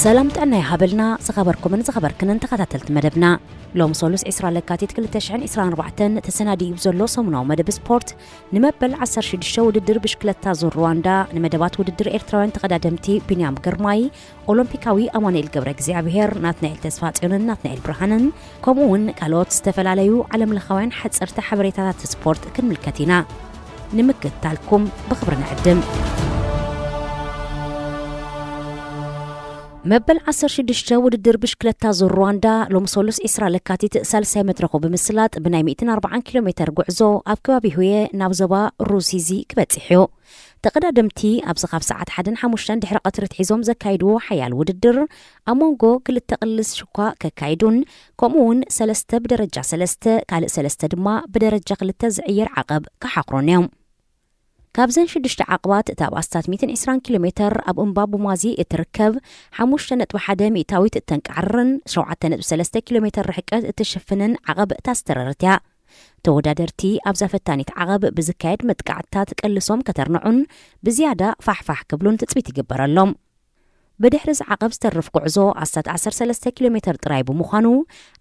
ሰላም ጥዕና ይሃበልና ዝኸበርኩምን ዝኸበርክንን ተኸታተልቲ መደብና። ሎም ሶሉስ ዕስራ ለካቲት ክልተ ሽሕን ዕስራን ኣርባዕተን ተሰናዲኡ ብዘሎ ሰሙናዊ መደብ ስፖርት፣ ንመበል ዓሰርተ ሽዱሽተ ውድድር ብሽክለታ ዙር ሩዋንዳ፣ ንመደባት ውድድር ኤርትራውያን ተቐዳደምቲ ቢንያም ግርማይ፣ ኦሎምፒካዊ ኣማኑኤል ገብረ እግዚኣብሔር፣ ናትናኤል ተስፋጽዮንን ናትናኤል ብርሃንን፣ ከምኡ እውን ካልኦት ዝተፈላለዩ ዓለምለኻውያን ሓጸርቲ ሓበሬታታት ስፖርት ክንምልከት ኢና። ንምክትታልኩም ብኽብሪ ንዕድም። መበል ዓሰርተ ሽዱሽተ ውድድር ብሽክለታ ዙር ሩዋንዳ ሎም ሶሉስ ዕስራ ለካቲት ሳልሳይ መድረኹ ብምስላጥ ብናይ ሚእትን ኣርባዓን ኪሎ ሜተር ጉዕዞ ኣብ ከባቢ ሁየ ናብ ዞባ ሩሲዚ ክበጽሕ እዩ። ተቐዳደምቲ ኣብዚ ካብ ሰዓት ሓደን ሓሙሽተን ድሕሪ ቀትሪ ትሒዞም ዘካይድዎ ሓያል ውድድር ኣብ መንጎ ክልተ ቅልስ ሽኳ ከካይዱን ከምኡ እውን ሰለስተ ብደረጃ ሰለስተ ካልእ ሰለስተ ድማ ብደረጃ ክልተ ዝዕየር ዓቐብ ክሓኽሮን እዮም። ካብዘን ሽዱሽተ ዓቕባት እታ ኣብ ኣስታት ሚእትን ዕስራን ኪሎ ሜተር ኣብ እምባ ቡማዚ እትርከብ ሓሙሽተ ነጥቢ ሓደ ሚእታዊት እተንቃዕርን ሸውዓተ ነጥቢ ሰለስተ ኪሎ ሜተር ርሕቀት እትሽፍንን ዓቐብ እታ ዝተረረት እያ። ተወዳደርቲ ኣብዛ ፈታኒት ዓቐብ ብዝካየድ መጥቃዕትታት ቀልሶም ከተርንዑን ብዝያዳ ፋሕፋሕ ክብሉን ትጽቢት ይግበረሎም። ብድሕሪ እዚ ዓቐብ ዝተርፍ ጉዕዞ ኣስታት ዓሰርተ ሰለስተ ኪሎ ሜተር ጥራይ ብምዃኑ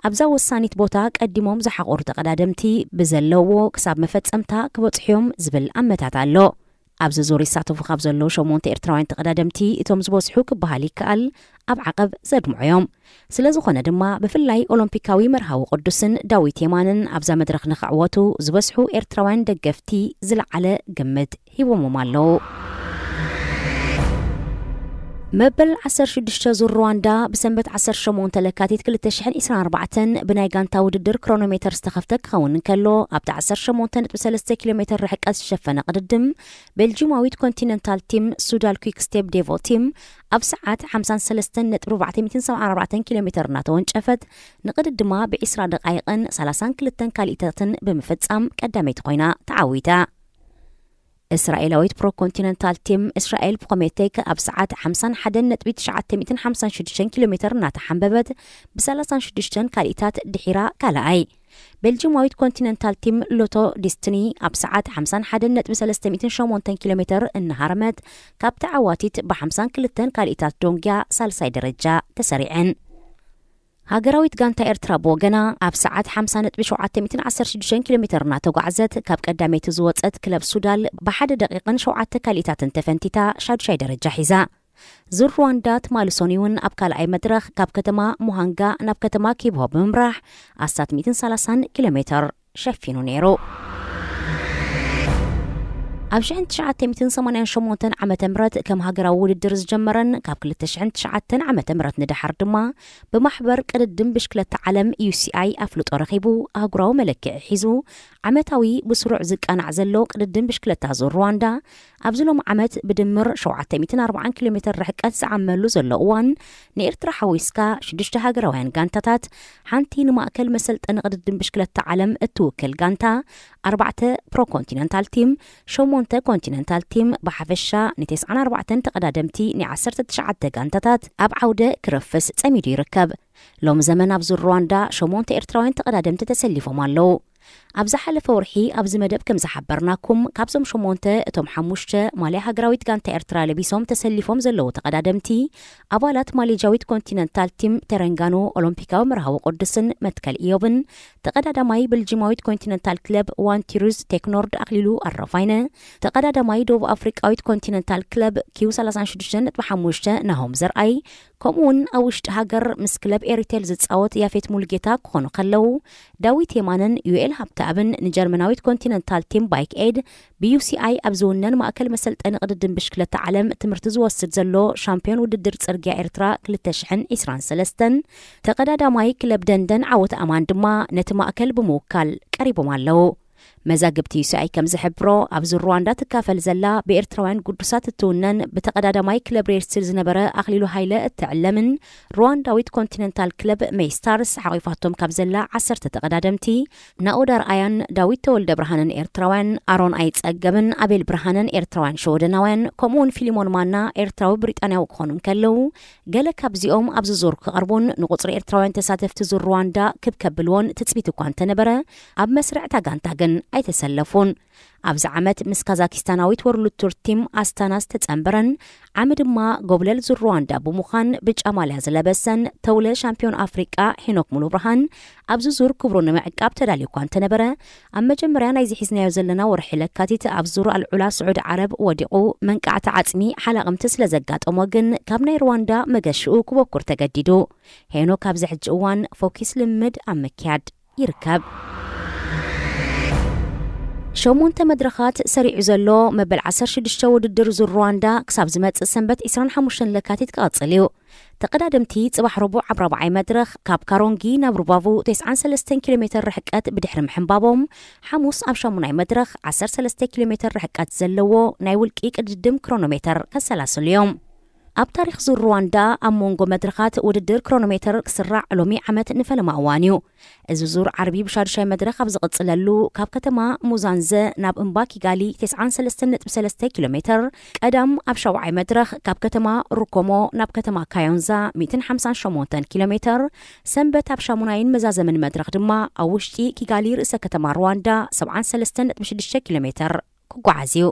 ኣብዛ ወሳኒት ቦታ ቀዲሞም ዝሓቖሩ ተቐዳደምቲ ብዘለዎ ክሳብ መፈጸምታ ክበጽሑ እዮም ዝብል ኣመታት ኣሎ። ኣብዚ ዙር ይሳተፉ ካብ ዘለዉ ሸሞንተ ኤርትራውያን ተቐዳደምቲ እቶም ዝበዝሑ ክበሃል ይከኣል ኣብ ዓቐብ ዘድምዑ እዮም። ስለ ዝኾነ ድማ ብፍላይ ኦሎምፒካዊ መርሃዊ ቅዱስን ዳዊት የማንን ኣብዛ መድረኽ ንኽዕወቱ ዝበዝሑ ኤርትራውያን ደገፍቲ ዝለዓለ ግምት ሂቦሞም ኣለዉ። መበል ዓሰርተ ሽዱሽተ ዙር ሩዋንዳ ብሰንበት ዓሰርተ ሸሞንተ ለካቲት ክልተ ሽሕን ዕስራን ኣርባዕተን ብናይ ጋንታ ውድድር ክሮኖሜተር ዝተኸፍተ ክኸውን እንከሎ፣ ኣብቲ ዓሰርተ ሸሞንተ ነጥቢ ሰለስተ ኪሎ ሜተር ርሕቀት ዝሸፈነ ቅድድም ቤልጂማዊት ኮንቲነንታል ቲም ሱዳል ኩክ ስቴፕ ዴቮ ቲም ኣብ ሰዓት ሓምሳን ሰለስተን ነጥቢ ኣርባዕተ ሚእትን ሰብዓን ኣርባዕተን ኪሎ ሜተር እናተወንጨፈት ንቅድድማ ብዒስራ ደቃይቕን ሰላሳን ክልተን ካልኢታትን ብምፍጻም ቀዳመይቲ ኮይና ተዓዊታ። እስራኤላዊት ፕሮ ኮንቲነንታል ቲም እስራኤል ፕኮሜቴክ ኣብ ሰዓት ሓምሳን ሓደን ነጥቢ ትሽዓተ ሚእትን ሓምሳን ሽዱሽተን ኪሎ ሜተር እናተሓንበበት ብሰላሳን ሽዱሽተን ካልኢታት ድሒራ ካልኣይ። ቤልጂማዊት ኮንቲነንታል ቲም ሎቶ ዲስትኒ ኣብ ሰዓት ሓምሳን ሓደን ነጥቢ ሰለስተ ሚእትን ሸሞንተን ኪሎ ሜተር እናሃረመት ካብ ተዓዋቲት ብሓምሳን ክልተን ካልኢታት ዶንግያ ሳልሳይ ደረጃ ተሰሪዐን። ሃገራዊት ጋንታ ኤርትራ ብወገና ኣብ ሰዓት ሓምሳ ነጥቢ ሸውዓተ ሚእትን ዓሰርተ ሽዱሽተን ኪሎ ሜተር እናተጓዕዘት ካብ ቀዳመይቲ ዝወጸት ክለብ ሱዳል ብሓደ ደቂቕን ሸውዓተ ካልኢታትን ተፈንቲታ ሻዱሻይ ደረጃ ሒዛ። ዙር ሩዋንዳ ትማሊ ሰኑይ እውን ኣብ ካልኣይ መድረኽ ካብ ከተማ ሙሃንጋ ናብ ከተማ ኪብሆ ብምምራሕ ኣስታት ሚእትን ሰላሳን ኪሎ ሜተር ሸፊኑ ነይሩ። ኣብ ሽሕን ትሽዓተ ሚእትን ሰማንያን ሸሞንተን ዓመተ ምህረት ከም ሃገራዊ ውድድር ዝጀመረን ካብ ክልተ ሽሕን ትሽዓተን ዓመተ ምህረት ንደሓር ድማ ብማሕበር ቅድድም ብሽክለታ ዓለም ዩ ሲ ኣይ ኣፍልጦ ረኺቡ ኣህጉራዊ መለክዒ ሒዙ ዓመታዊ ብስሩዕ ዝቃናዕ ዘሎ ቅድድም ብሽክለታ ዙር ሩዋንዳ ኣብዚ ሎሚ ዓመት ብድምር ሸውዓተ ሚእትን ኣርባዓን ኪሎ ሜተር ርሕቀት ዝዓመሉ ዘሎ እዋን ንኤርትራ ሓዊስካ ሽዱሽተ ሃገራውያን ጋንታታት ሓንቲ ንማእከል መሰልጠኒ ቅድድም ብሽክለታ ዓለም እትውክል ጋንታ ኣርባዕተ ፕሮ ኮንቲነንታል ቲም፣ ሸሞንተ ኮንቲነንታል ቲም፣ ብሓፈሻ ንተስዓን ኣርባዕተን ተቐዳደምቲ ናይ ዓሰርተ ትሽዓተ ጋንታታት ኣብ ዓውደ ክርፍስ ጸሚዱ ይርከብ። ሎም ዘመን ኣብ ዙር ሩዋንዳ ሸሞንተ ኤርትራውያን ተቐዳደምቲ ተሰሊፎም ኣለዉ። ኣብ ዝሓለፈ ወርሒ ኣብዚ መደብ ከም ዝሓበርናኩም ካብዞም ሸሞንተ እቶም ሓሙሽተ ማልያ ሃገራዊት ጋንታ ኤርትራ ለቢሶም ተሰሊፎም ዘለዉ ተቐዳደምቲ ኣባላት ማሌጃዊት ኮንቲነንታል ቲም ተረንጋኖ ኦሎምፒካዊ መርሃዊ ቅዱስን መትከል ኢዮብን ተቐዳዳማይ ቤልጂማዊት ኮንቲነንታል ክለብ ዋንቲሩዝ ቴክኖርድ ኣኽሊሉ ኣረፋይነ፣ ተቐዳዳማይ ደቡብ ኣፍሪቃዊት ኮንቲነንታል ክለብ ኪው ሰላሳ ሽዱሽተ ነጥቢ ሓሙሽተ ናሆም ዘርኣይ፣ ከምኡ እውን ኣብ ውሽጢ ሃገር ምስ ክለብ ኤሪቴል ዝጻወት ያፌት ሙሉጌታ ክኾኑ ከለዉ፣ ዳዊት የማነን ዩኤል ሃብተኣብን ንጀርመናዊት ኮንቲነንታል ቲም ባይክ ኤድ ብዩ ሲ ኣይ ኣብ ዝውነን ማእከል መሰልጠኒ ቅድድም ብሽክለታ ዓለም ትምህርቲ ዝወስድ ዘሎ ሻምፒዮን ውድድር ጽርግያ ኤርትራ ክልተ ሽሕን ዕስራን ሰለስተን ተቐዳዳማይ ክለብ ደንደን ዓወት ኣማን ድማ ነቲ ማእከል ብምውካል ቀሪቦም ኣለዉ። መዛግብቲ ዩ ሲ ኣይ ከም ዝሕብሮ፣ ኣብዚ ሩዋንዳ ትካፈል ዘላ ብኤርትራውያን ግዱሳት እትውነን ብተቐዳዳማይ ክለብ ሬድ ስቲል ዝነበረ ኣኽሊሉ ሃይለ እትዕለምን ሩዋንዳዊት ኮንቲነንታል ክለብ ሜይስታርስ ሓቒፋቶም ካብ ዘላ ዓሰርተ ተቐዳደምቲ ናኦድ ኣርኣያን ዳዊት ተወልደ ብርሃንን ኤርትራውያን፣ ኣሮን ኣይጸገብን ኣቤል ብርሃነን ኤርትራውያን ሽወደናውያን፣ ከምኡውን ፊሊሞን ማና ኤርትራዊ ብሪጣንያዊ ክኾኑ እንከለዉ፣ ገለ ካብዚኦም ኣብዚ ዙር ክቐርቡን ንቁጽሪ ኤርትራውያን ተሳተፍቲ ዙር ሩዋንዳ ክብ ከብልዎን ትጽቢት እኳ እንተነበረ፣ ኣብ መስርዕ እታ ጋንታ ግን ኣይተሰለፉን። ኣብዚ ዓመት ምስ ካዛኪስታናዊት ወርልድ ቱር ቲም ኣስታና ዝተጸንበረን ዓሚ ድማ ጎብለል ዙር ሩዋንዳ ብምዃን ብጫ ማልያ ዝለበሰን ተውለ ሻምፒዮን ኣፍሪቃ ሄኖክ ሙሉ ብርሃን ኣብዚ ዙር ክብሩ ንምዕቃብ ተዳልዩ እኳ እንተነበረ፣ ኣብ መጀመርያ ናይዚ ሒዝናዮ ዘለና ወርሒ ለካቲት ኣብ ዙር ኣልዑላ ስዑድ ዓረብ ወዲቑ መንቃዕቲ ዓጽሚ ሓላቕምቲ ስለ ዘጋጠሞ ግን ካብ ናይ ሩዋንዳ መገሽኡ ክበኩር ተገዲዱ። ሄኖክ ኣብዚ ሕጂ እዋን ፎኪስ ልምድ ኣብ ምክያድ ይርከብ። ሸሞንተ መድረኻት ሰሪዑ ዘሎ መበል ዓሰርተ ሽዱሽተ ውድድር ዙር ሩዋንዳ ክሳብ ዝመጽእ ሰንበት ዕስራን ሓሙሽተን ለካቲት ክቐጽል እዩ። ተቐዳደምቲ ጽባሕ ረቡዕ ኣብ ራብዓይ መድረኽ ካብ ካሮንጊ ናብ ሩባቡ ተስዓን ሰለስተን ኪሎ ሜተር ርሕቀት ብድሕሪ ምሕንባቦም፣ ሓሙስ ኣብ ሻሙናይ መድረኽ ዓሰርተ ሰለስተ ኪሎ ሜተር ርሕቀት ዘለዎ ናይ ውልቂ ቅድድም ክሮኖሜተር ከሰላስሉ እዮም። ኣብ ታሪኽ ዙር ሩዋንዳ ኣብ መንጎ መድረኻት ውድድር ክሮኖሜተር ክስራዕ ሎሚ ዓመት ንፈለማ እዋን እዩ። እዚ ዙር ዓርቢ ብሻዱሻይ መድረኽ ኣብ ዝቕጽለሉ፣ ካብ ከተማ ሙዛንዘ ናብ እምባ ኪጋሊ ተስዓን ሰለስተን ነጥቢ ሰለስተ ኪሎ ሜተር፣ ቀዳም ኣብ ሻውዓይ መድረኽ ካብ ከተማ ሩኮሞ ናብ ከተማ ካዮንዛ ሚእትን ሓምሳን ሸሞንተን ኪሎ ሜተር፣ ሰንበት ኣብ ሻሙናይን መዛዘምን መድረኽ ድማ ኣብ ውሽጢ ኪጋሊ ርእሰ ከተማ ሩዋንዳ ሰብዓን ሰለስተን ነጥቢ ሽዱሽተ ኪሎ ሜተር ክጓዓዝ እዩ።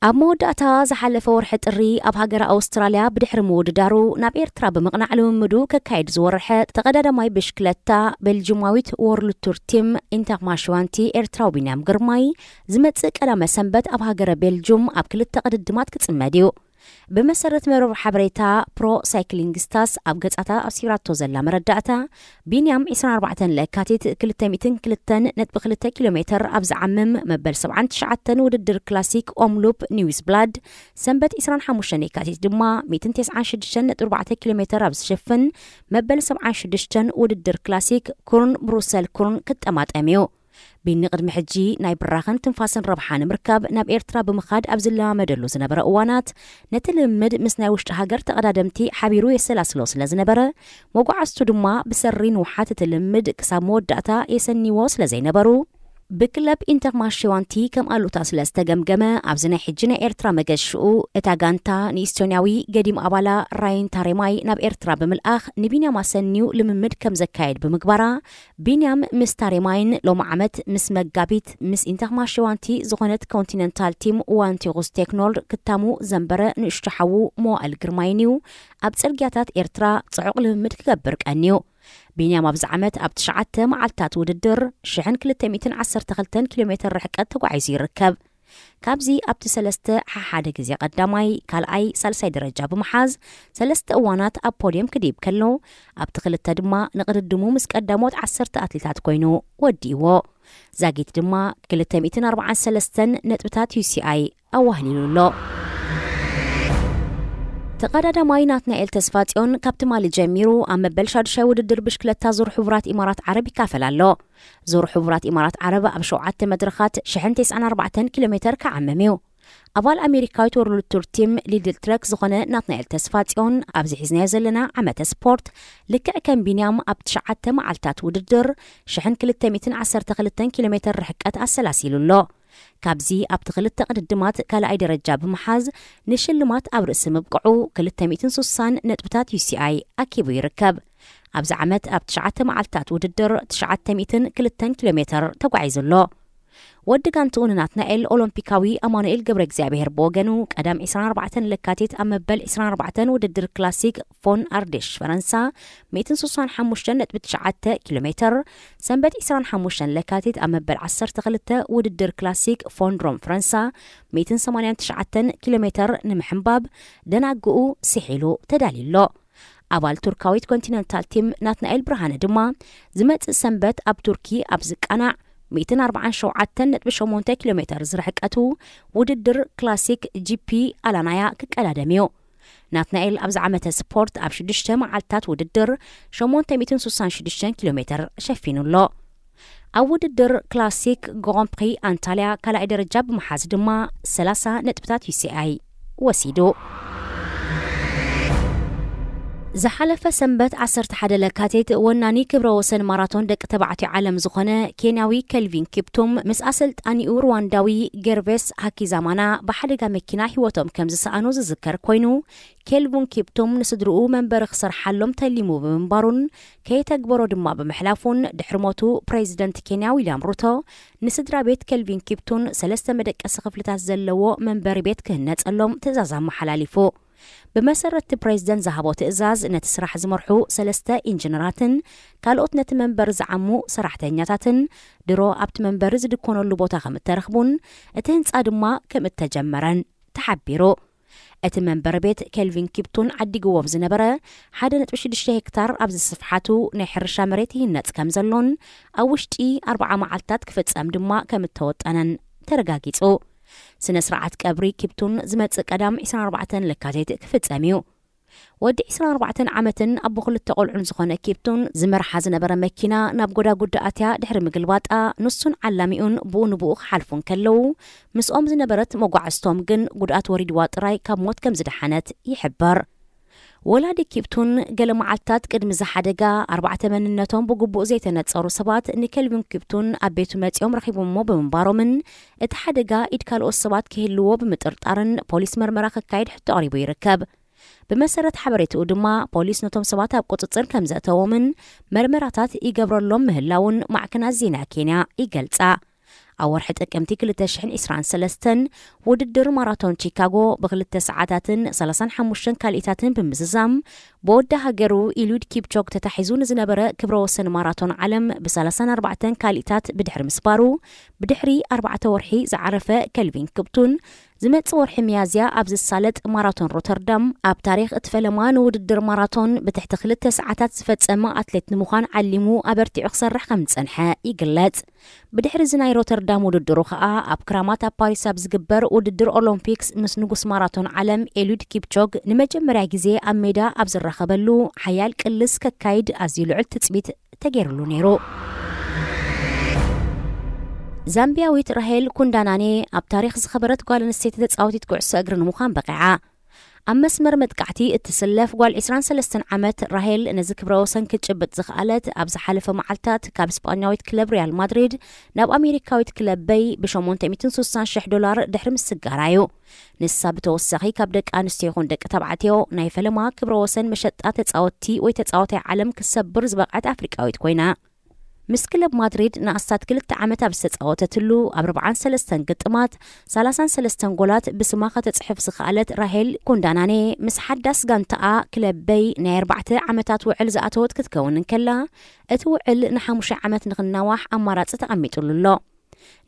ኣብ መወዳእታ ዝሓለፈ ወርሒ ጥሪ ኣብ ሃገረ ኣውስትራልያ ብድሕሪ ምውድዳሩ ናብ ኤርትራ ብምቕናዕ ልምምዱ ከካይድ ዝወርሐ ተቐዳዳማይ ብሽክለታ ቤልጅማዊት ወርልድ ቱር ቲም ኢንተርማሽዋንቲ ኤርትራዊ ቢንያም ግርማይ ዝመጽእ ቀዳመ ሰንበት ኣብ ሃገረ ቤልጁም ኣብ ክልተ ቅድድማት ክጽመድ እዩ። ብመሰረት መርበብ ሓበሬታ ፕሮ ሳይክሊንግ ስታትስ ኣብ ገጻታ ኣስፊራቶ ዘላ መረዳእታ፣ ቢንያም ዕስራን ኣርባዕተን ለካቲት ክልተ ሚእትን ክልተን ነጥቢ ክልተ ኪሎ ሜተር ኣብ ዝዓምም መበል ሰብዓን ትሽዓተን ውድድር ክላሲክ ኦምሉፕ ኒውስ ብላድ ሰንበት ዕስራን ሓሙሽተን የካቲት ድማ ሚእትን ተስዓን ሽዱሽተን ነጥቢ ኣርባዕተ ኪሎ ሜተር ኣብ ዝሽፍን መበል ሰብዓን ሽዱሽተን ውድድር ክላሲክ ኩርን ብሩሰል ኩርን ክጠማጠም እዩ። ቢኒ ቅድሚ ሕጂ ናይ ብራኸን ትንፋስን ረብሓ ንምርካብ ናብ ኤርትራ ብምኻድ ኣብ ዝለማመደሉ ዝነበረ እዋናት፣ ነቲ ልምምድ ምስ ናይ ውሽጢ ሃገር ተቐዳደምቲ ሓቢሩ የሰላስሎ ስለ ዝነበረ፣ መጓዓዝቱ ድማ ብሰሪ ንውሓት እቲ ልምምድ ክሳብ መወዳእታ የሰንይዎ ስለ ዘይነበሩ፣ ብክለብ ኢንተርማሽዋንቲ ከም ኣሉታ ስለ ዝተገምገመ፣ ኣብዚ ናይ ሕጂ ናይ ኤርትራ መገሽኡ እታ ጋንታ ንኢስቶንያዊ ገዲም ኣባላ ራይን ታሬማይ ናብ ኤርትራ ብምልኣኽ ንቢንያም ኣሰንዩ ልምምድ ከም ዘካየድ ብምግባራ፣ ቢንያም ምስ ታሬማይን ሎሚ ዓመት ምስ መጋቢት ምስ ኢንተርማሽዋንቲ ዝኾነት ኮንቲነንታል ቲም ዋንቲሩስ ቴክኖል ክታሙ ዘንበረ ንእሽቶ ሓዉ መዋእል ግርማይን እዩ ኣብ ጽርግያታት ኤርትራ ጽዑቕ ልምምድ ክገብር ቀንዩ። ቢንያም ኣብዚ ዓመት ኣብ ትሽዓተ መዓልታት ውድድር ሽሕን ክልተ ሚእትን ዓሰርተ ክልተን ኪሎ ሜተር ርሕቀት ተጓዒዙ ይርከብ። ካብዚ ኣብቲ ሰለስተ ሓሓደ ግዜ ቀዳማይ፣ ካልኣይ፣ ሳልሳይ ደረጃ ብምሓዝ ሰለስተ እዋናት ኣብ ፖድየም ክድይብ ከሎ፣ ኣብቲ ክልተ ድማ ንቕድድሙ ምስ ቀዳሞት ዓሰርተ ኣትሌታት ኮይኑ ወዲእዎ። ዛጊት ድማ ክልተ ሚእትን ኣርባዓን ሰለስተን ነጥብታት ዩ ሲ ኣይ ኣዋህሊሉ ኣሎ። ተቐዳዳማይ ናትናኤል ተስፋጽዮን ካብ ትማሊ ጀሚሩ ኣብ መበል ሻዱሻይ ውድድር ብሽክለታ ዙር ሕቡራት ኢማራት ዓረብ ይካፈል ኣሎ። ዙር ሕቡራት ኢማራት ዓረብ ኣብ ሸውዓተ መድረኻት ሽሕን ተስዓን ኣርባዕተን ኪሎ ሜተር ክዓምም እዩ። ኣባል ኣሜሪካዊት ወርልድ ቱር ቲም ሊድል ትረክ ዝኾነ ናትናኤል ተስፋጽዮን ኣብዚ ሒዝናዮ ዘለና ዓመተ ስፖርት ልክዕ ከም ቢንያም ኣብ ትሽዓተ መዓልታት ውድድር ሽሕን ክልተ ሚእትን ዓሰርተ ክልተን ኪሎ ሜተር ርሕቀት ኣሰላሲሉ ኣሎ። ካብዚ ኣብቲ ክልተ ቅድድማት ካልኣይ ደረጃ ብምሓዝ ንሽልማት ኣብ ርእሲ ምብቅዑ ክልተ ሚእትን ስሳን ነጥብታት ዩ ሲ ኣይ ኣኪቡ ይርከብ። ኣብዚ ዓመት ኣብ ትሽዓተ መዓልታት ውድድር ትሽዓተ ሚእትን ክልተን ኪሎ ሜተር ተጓዒዙ ኣሎ። ወዲ ጋንትኡ ንናትናኤል ኦሎምፒካዊ ኣማኑኤል ገብረ እግዚኣብሔር ብወገኑ ቀዳም ዕስራን ኣርባዕተን ለካቲት ኣብ መበል ዕስራን ኣርባዕተን ውድድር ክላሲክ ፎን ኣርዴሽ ፈረንሳ ሚእትን ስሳን ሓሙሽተን ነጥቢ ትሽዓተ ኪሎ ሜተር፣ ሰንበት ዕስራን ሓሙሽተን ለካቲት ኣብ መበል ዓሰርተ ክልተ ውድድር ክላሲክ ፎን ሮም ፈረንሳ ሚእትን ሰማንያን ትሽዓተን ኪሎ ሜተር ንምሕንባብ ደናግኡ ስሒሉ ተዳልዩ ኣሎ። ኣባል ቱርካዊት ኮንቲነንታል ቲም ናትናኤል ብርሃነ ድማ ዝመጽእ ሰንበት ኣብ ቱርኪ ኣብ ዝቃናዕ ሚእትን ኣርባዓን ሸውዓተን ነጥቢ ሸሞንተ ኪሎ ሜተር ዝርሕቀቱ ውድድር ክላሲክ ጂ ፒ ኣላናያ ክቀዳደም እዩ። ናትናኤል ኣብዚ ዓመተ ስፖርት ኣብ ሽዱሽተ መዓልታት ውድድር ሸሞንተ ሚእትን ስሳን ሽዱሽተን ኪሎ ሜተር ሸፊኑ ኣሎ። ኣብ ውድድር ክላሲክ ግሮን ፕሪ ኣንታልያ ካልኣይ ደረጃ ብምሓዝ ድማ ሰላሳ ነጥብታት ዩ ሲ ኣይ ወሲዱ። ዝሓለፈ ሰንበት ዓሰርተ ሓደ ለካቲት፣ ወናኒ ክብረ ወሰን ማራቶን ደቂ ተባዕትዮ ዓለም ዝኾነ ኬንያዊ ከልቪን ኪፕቱም ምስ ኣሰልጣኒኡ ሩዋንዳዊ ጌርቬስ ሃኪዛማና ብሓደጋ መኪና ህይወቶም ከም ዝሰኣኑ ዝዝከር ኮይኑ፣ ኬልቪን ኪፕቱም ንስድርኡ መንበሪ ክሰርሓሎም ተሊሙ ብምንባሩን ከየተግበሮ ድማ ብምሕላፉን፣ ድሕሪ ሞቱ ፕሬዚደንት ኬንያ ዊልያም ሩቶ ንስድራ ቤት ከልቪን ኪፕቱን ሰለስተ መደቀሲ ክፍልታት ዘለዎ መንበሪ ቤት ክህነጸሎም ትእዛዝ ኣመሓላሊፉ። ብመሰረት እቲ ፕሬዚደንት ዝሃቦ ትእዛዝ፣ ነቲ ስራሕ ዝመርሑ ሰለስተ ኢንጂነራትን ካልኦት ነቲ መንበሪ ዝዓሙ ሰራሕተኛታትን ድሮ ኣብቲ መንበሪ ዝድኮነሉ ቦታ ከም እተረኽቡን እቲ ህንጻ ድማ ከም እተጀመረን ተሓቢሩ። እቲ መንበሪ ቤት ከልቪን ኪፕቱን ዓዲግዎም ዝነበረ ሓደ ነጥቢ ሽዱሽተ ሄክታር ኣብ ዝስፍሓቱ ናይ ሕርሻ መሬት ይህነጽ ከም ዘሎን ኣብ ውሽጢ ኣርብዓ መዓልታት ክፍጸም ድማ ከም እተወጠነን ተረጋጊጹ። ስነ ስርዓት ቀብሪ ኪፕቱን ዝመጽእ ቀዳም ዕስራን ኣርባዕተን ለካቲት ክፍጸም እዩ። ወዲ ዕስራን ኣርባዕተን ዓመትን ኣቦ ክልተ ቆልዑን ዝኾነ ኪፕቱን ዝመርሓ ዝነበረ መኪና ናብ ጎዳጉዲ ኣትያ ድሕሪ ምግልባጣ፣ ንሱን ዓላሚኡን ብኡ ንብኡ ክሓልፉ እንከለዉ፣ ምስኦም ዝነበረት መጓዕዝቶም ግን ጉድኣት ወሪድዋ ጥራይ ካብ ሞት ከም ዝደሓነት ይሕበር። ወላዲ ኪፕቱን ገለ መዓልታት ቅድሚ እዚ ሓደጋ፣ ኣርባዕተ መንነቶም ብግቡእ ዘይተነጸሩ ሰባት ንኬልቪን ኪፕቱን ኣብ ቤቱ መጺኦም ረኺቦሞ ብምንባሮምን እቲ ሓደጋ ኢድ ካልኦት ሰባት ክህልዎ ብምጥርጣርን ፖሊስ መርመራ ከካይድ ሕቶ ኣቕሪቡ ይርከብ። ብመሰረት ሓበሬትኡ ድማ፣ ፖሊስ ነቶም ሰባት ኣብ ቁጽጽር ከም ዘእተዎምን መርመራታት ይገብረሎም ምህላውን ማዕከናት ዜና ኬንያ ይገልጻ። ኣብ ወርሒ ጥቅምቲ ክልተ ሽሕን ዕስራን ሰለስተን፣ ውድድር ማራቶን ቺካጎ ብክልተ ሰዓታትን ሰላሳን ሓሙሽተን ካልኢታትን ብምዝዛም፣ ብወዲ ሃገሩ ኢሉድ ኪፕቾግ ተታሒዙ ንዝነበረ ክብረ ወሰን ማራቶን ዓለም ብሰላሳን ኣርባዕተን ካልኢታት ብድሕሪ ምስባሩ፣ ብድሕሪ ኣርባዕተ ወርሒ ዝዓረፈ ከልቪን ክፕቱን፣ ዝመጽእ ወርሒ ሚያዝያ ኣብ ዝሳለጥ ማራቶን ሮተርዳም፣ ኣብ ታሪኽ እቲ ፈለማ ንውድድር ማራቶን ብትሕቲ ክልተ ሰዓታት ዝፈጸመ ኣትሌት ንምዃን ዓሊሙ ኣበርቲዑ ክሰርሕ ከም ዝጸንሐ ይግለጽ። ብድሕሪ እዚ ናይ ሮተርዳም ውድድሩ ከኣ፣ ኣብ ክራማት ኣብ ፓሪስ ኣብ ዝግበር ውድድር ኦሎምፒክስ ምስ ንጉስ ማራቶን ዓለም ኤሉድ ኪፕቾግ ንመጀመርያ ግዜ ኣብ ሜዳ ኣብ ዝራኸበሉ፣ ሓያል ቅልስ ከካይድ ኣዝዩ ልዑል ትጽቢት ተገይሩሉ ነይሩ። ዛምቢያዊት ራሄል ኩንዳናኔ ኣብ ታሪኽ ዝኸበረት ጓል ኣንስተይቲ ተጻወቲት ኩዕሶ እግሪ ንምዃን በቒዓ። ኣብ መስመር መጥቃዕቲ እትስለፍ ጓል ዕስራን ሰለስተን ዓመት ራሄል፣ ነዚ ክብረ ወሰን ክትጭብጥ ዝኸኣለት፣ ኣብ ዝሓለፈ መዓልታት ካብ ስጳኛዊት ክለብ ሪያል ማድሪድ ናብ ኣሜሪካዊት ክለብ በይ ብ ሸሞንተ ሚእትን ስሳን ሽሕ ዶላር ድሕሪ ምስጋራ እዩ። ንሳ ብተወሳኺ ካብ ደቂ ኣንስትዮ ይኹን ደቂ ተባዕትዮ ናይ ፈለማ ክብረ ወሰን መሸጣ ተጻወትቲ ወይ ተጻዋታይ ዓለም ክትሰብር ዝበቕዐት ኣፍሪቃዊት ኮይና። ምስ ክለብ ማድሪድ ንኣስታት ክልተ ዓመት ኣብ ዝተጻወተትሉ፣ ኣብ ኣርብዓን ሰለስተን ግጥማት፣ ሰላሳን ሰለስተን ጎላት ብስማ ከተጽሕፍ ዝኸኣለት ራሄል ኩንዳናኔ፣ ምስ ሓዳስ ጋንታኣ ክለብ በይ ናይ ኣርባዕተ ዓመታት ውዕል ዝኣተወት ክትከውን እንከላ፣ እቲ ውዕል ንሓሙሽተ ዓመት ንኽናዋሕ ኣማራጺ ተቐሚጥሉ ኣሎ።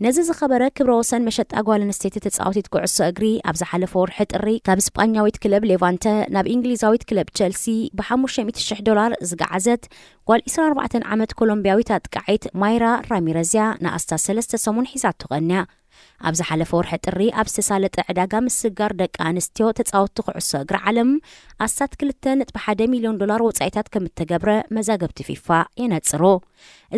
ነዚ ዝኸበረ ክብረ ወሰን መሸጣ ጓል ኣንስተይቲ ተጻዋቲት ኩዕሶ እግሪ፣ ኣብ ዝሓለፈ ወርሒ ጥሪ ካብ ስጳኛዊት ክለብ ሌቫንተ ናብ እንግሊዛዊት ክለብ ቸልሲ ብ ሓሙሽተ ሚእቲ ሽሕ ዶላር ዝገዓዘት ጓል ዕስራን ኣርባዕተን ዓመት ኮሎምቢያዊት ኣጥቃዒት ማይራ ራሚረዝ እያ ንኣስታት ሰለስተ ሰሙን ሒዛቶ ቀንያ። ኣብ ዝሓለፈ ወርሒ ጥሪ ኣብ ዝተሳለጠ ዕዳጋ ምስግጋር ደቂ ኣንስትዮ ተጻወትቲ ኩዕሶ እግሪ ዓለም ኣስታት ክልተ ነጥቢ ሓደ ሚልዮን ዶላር ወጻኢታት ከም እተገብረ መዛግብቲ ፊፋ የነጽሩ።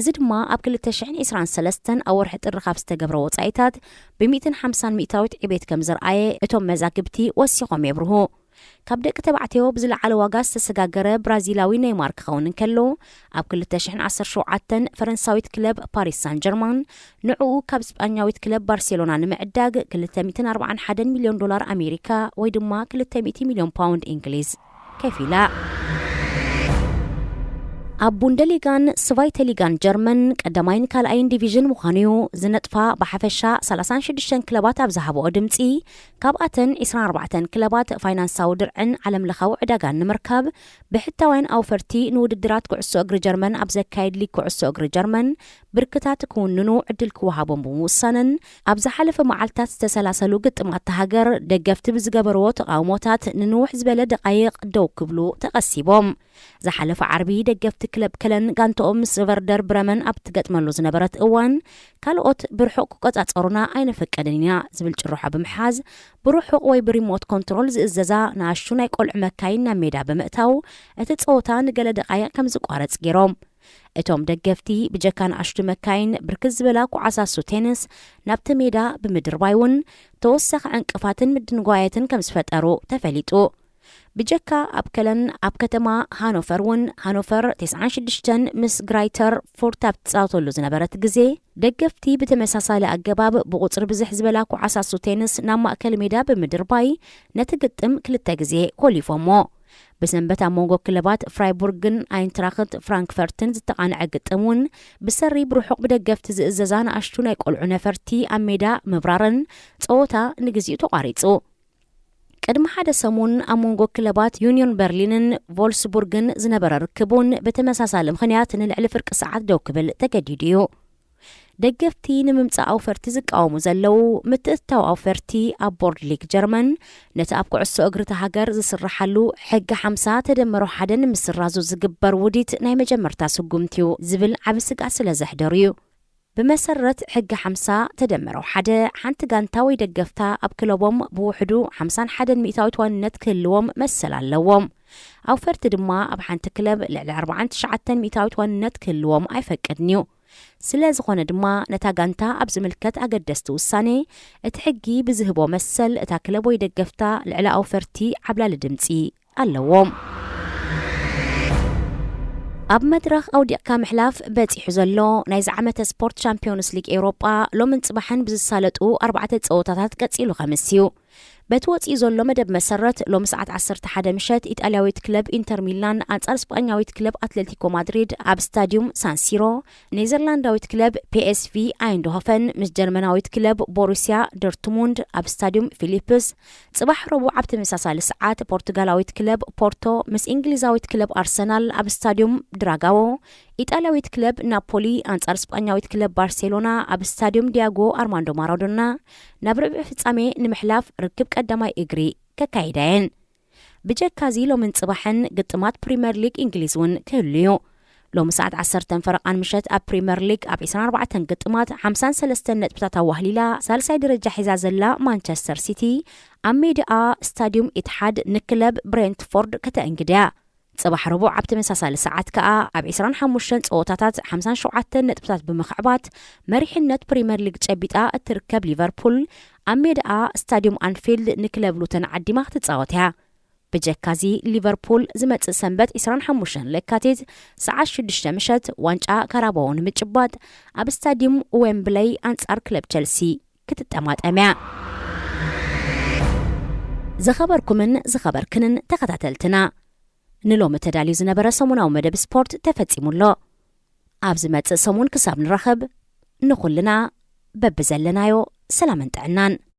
እዚ ድማ ኣብ ክልተ ሽሕን ዕስራን ሰለስተን ኣብ ወርሒ ጥሪ ካብ ዝተገብረ ወጻኢታት ብ ሚእትን ሓምሳን ሚእታዊት ዕቤት ከም ዘርኣየ እቶም መዛግብቲ ወሲኾም የብርሁ። ካብ ደቂ ተባዕትዮ ብዝለዓለ ዋጋ ዝተሰጋገረ ብራዚላዊ ኔይማር ክኸውን እንከሎ፣ ኣብ ክልተ ሽሕን ዓሰርተ ሸውዓተን ፈረንሳዊት ክለብ ፓሪስ ሳን ጀርማን ንዕኡ ካብ ስጳኛዊት ክለብ ባርሴሎና ንምዕዳግ ክልተ ሚእትን ኣርባዓን ሓደን ሚልዮን ዶላር ኣሜሪካ ወይ ድማ ክልተ ሚእቲ ሚልዮን ፓውንድ እንግሊዝ ከፊላ። ኣብ ቡንደሊጋን ስቫይተ ሊጋን ጀርመን ቀዳማይን ካልኣይን ዲቪዥን ምዃኑ እዩ ዝነጥፋ። ብሓፈሻ ሰላሳን ሽዱሽተን ክለባት ኣብ ዝሃብኦ ድምጺ፣ ካብኣተን ዕስራን ኣርባዕተን ክለባት ፋይናንሳዊ ድርዕን ዓለምለኻዊ ዕዳጋን ንምርካብ ብሕታውያን ኣውፈርቲ ንውድድራት ኩዕሶ እግሪ ጀርመን ኣብ ዘካየድ ሊግ ኩዕሶ እግሪ ጀርመን ብርክታት ክውንኑ ዕድል ክወሃቦም ብምውሳነን፣ ኣብ ዝሓለፈ መዓልታት ዝተሰላሰሉ ግጥማት እታ ሃገር ደገፍቲ ብዝገበርዎ ተቓውሞታት ንንውሕ ዝበለ ደቓይቕ ደው ክብሉ ተቐሲቦም። ዝሓለፈ ዓርቢ ደገፍቲ ክለብ ከለን ጋንታኦም ምስ ቨርደር ብረመን ኣብ ትገጥመሉ ዝነበረት እዋን፣ ካልኦት ብርሑቕ ክቆጻጸሩና ኣይነፈቀድን ኢና ዝብል ጭርሖ ብምሓዝ፣ ብርሑቕ ወይ ብሪሞት ኮንትሮል ዝእዘዛ ንኣሽቱ ናይ ቆልዑ መካይን ናብ ሜዳ ብምእታው፣ እቲ ጸወታ ንገለ ደቓይቕ ከም ዝቋረጽ ገይሮም። እቶም ደገፍቲ ብጀካ ንኣሽቱ መካይን ብርክት ዝበላ ኩዓሳሱ ቴንስ ናብቲ ሜዳ ብምድርባይ እውን ተወሳኺ ዕንቅፋትን ምድንጓየትን ከም ዝፈጠሩ ተፈሊጡ። ብጀካ ኣብ ከለን፣ ኣብ ከተማ ሃኖፈር እውን፣ ሃኖፈር ተስዓን ሽዱሽተን ምስ ግራይተር ፉርት ኣብ ትጻወተሉ ዝነበረት ግዜ፣ ደገፍቲ ብተመሳሳሊ ኣገባብ ብቑጽሪ ብዝሕ ዝበላ ኩዓሳሱ ቴንስ ናብ ማእከል ሜዳ ብምድርባይ፣ ነቲ ግጥም ክልተ ግዜ ኮሊፎሞ። ብሰንበት ኣብ መንጎ ክለባት ፍራይቡርግን ኣይንትራኽት ፍራንክፈርትን ዝተቓንዐ ግጥም እውን፣ ብሰሪ ብርሑቕ ብደገፍቲ ዝእዘዛ ንኣሽቱ ናይ ቆልዑ ነፈርቲ ኣብ ሜዳ ምብራረን፣ ጸወታ ንግዚኡ ተቋሪጹ። ቅድሚ ሓደ ሰሙን ኣብ መንጎ ክለባት ዩኒዮን በርሊንን ቮልስቡርግን ዝነበረ ርክብ እውን ብተመሳሳሊ ምኽንያት ንልዕሊ ፍርቂ ሰዓት ደው ክብል ተገዲዱ እዩ። ደገፍቲ ንምምጻእ ኣውፈርቲ ዝቃወሙ ዘለዉ፣ ምትእትታው ኣውፈርቲ ኣብ ቦርድ ሊግ ጀርመን፣ ነቲ ኣብ ኩዕሶ እግሪ እታ ሃገር ዝስርሓሉ ሕጊ ሓምሳ ተደመሮ ሓደ ንምስራዙ ዝግበር ውዲት ናይ መጀመርታ ስጉምቲ እዩ ዝብል ዓቢ ስግኣት ስለ ዘሕደሩ እዩ። ብመሰረት ሕጊ ሓምሳ ተደመሮ ሓደ፣ ሓንቲ ጋንታ ወይ ደገፍታ ኣብ ክለቦም ብውሕዱ ሓምሳን ሓደን ሚእታዊት ዋንነት ክህልዎም መሰል ኣለዎም። ኣውፈርቲ ድማ ኣብ ሓንቲ ክለብ ልዕሊ ኣርባዓን ትሽዓተን ሚእታዊት ዋንነት ክህልዎም ኣይፈቅድን እዩ። ስለ ዝኾነ ድማ፣ ነታ ጋንታ ኣብ ዝምልከት ኣገደስቲ ውሳኔ፣ እቲ ሕጊ ብዝህቦ መሰል፣ እታ ክለብ ወይ ደገፍታ ልዕሊ ኣውፈርቲ ዓብላሊ ድምጺ ኣለዎም። ኣብ መድረኽ ኣውዲቕካ ምሕላፍ በጺሑ ዘሎ ናይዚ ዓመተ ስፖርት ቻምፒዮንስ ሊግ ኤውሮጳ፣ ሎምን ጽባሕን ብዝሳለጡ ኣርባዕተ ጸወታታት ቀጺሉ ከምስ እዩ። በቲ ወጺኡ ዘሎ መደብ መሰረት፣ ሎሚ ሰዓት ዓሰርተ ሓደ ምሸት፣ ኢጣልያዊት ክለብ ኢንተር ሚላን ኣንጻር ስጳኛዊት ክለብ ኣትሌቲኮ ማድሪድ ኣብ ስታዲዩም ሳንሲሮ፣ ኔዘርላንዳዊት ክለብ ፒ ኤስ ቪ ኣይንድሆፈን ምስ ጀርመናዊት ክለብ ቦሩስያ ዶርትሙንድ ኣብ ስታዲዩም ፊሊፕስ፣ ጽባሕ ረቡዕ ኣብ ተመሳሳሊ ሰዓት፣ ፖርቱጋላዊት ክለብ ፖርቶ ምስ እንግሊዛዊት ክለብ ኣርሰናል ኣብ ስታዲዩም ድራጋዎ፣ ኢጣልያዊት ክለብ ናፖሊ ኣንጻር ስጳኛዊት ክለብ ባርሴሎና ኣብ ስታዲዩም ዲያጎ ኣርማንዶ ማራዶና ናብ ርብዒ ፍጻሜ ንምሕላፍ ርክብ ቀዳማይ እግሪ ከካይዳ እየን። ብጀካዚ ሎምን ጽባሕን ግጥማት ፕሪምየር ሊግ እንግሊዝ እውን ክህሉ እዩ። ሎሚ ሰዓት ዓሰርተ ፈረቓን ምሸት ኣብ ፕሪምየር ሊግ ኣብ ዕስራን ኣርባዕተን ግጥማት ሓምሳን ሰለስተን ነጥብታት ኣዋህሊላ ሳልሳይ ደረጃ ሒዛ ዘላ ማንቸስተር ሲቲ ኣብ ሜዳኣ ስታዲዩም ኢትሓድ ንክለብ ብሬንትፎርድ ከተእንግድ እያ። ጽባሕ ረቡዕ ኣብ ተመሳሳሊ ሰዓት ከኣ ኣብ ዕስራን ሓሙሽተን ጸወታታት ሓምሳን ሸውዓተን ነጥብታት ብምኽዕባት መሪሕነት ፕሪምየር ሊግ ጨቢጣ እትርከብ ሊቨርፑል ኣብ ሜዳኣ ስታዲዩም ኣንፊልድ ንክለብ ሉተን ዓዲማ ክትጻወት እያ። ብጀካዚ ሊቨርፑል ዝመጽእ ሰንበት ዕስራን ሓሙሽተን ለካቲት ሰዓት ሽዱሽተ ምሸት ዋንጫ ካራባኦ ንምጭባጥ ኣብ ስታዲዩም ዌምብለይ ኣንጻር ክለብ ቸልሲ ክትጠማጠም እያ። ዝኸበርኩምን ዝኸበርክንን ተኸታተልትና፣ ንሎሚ ተዳልዩ ዝነበረ ሰሙናዊ መደብ ስፖርት ተፈጺሙ ኣሎ። ኣብ ዝመጽእ ሰሙን ክሳብ ንራኸብ፣ ንኹልና በብዘለናዮ ሰላምን ጥዕናን።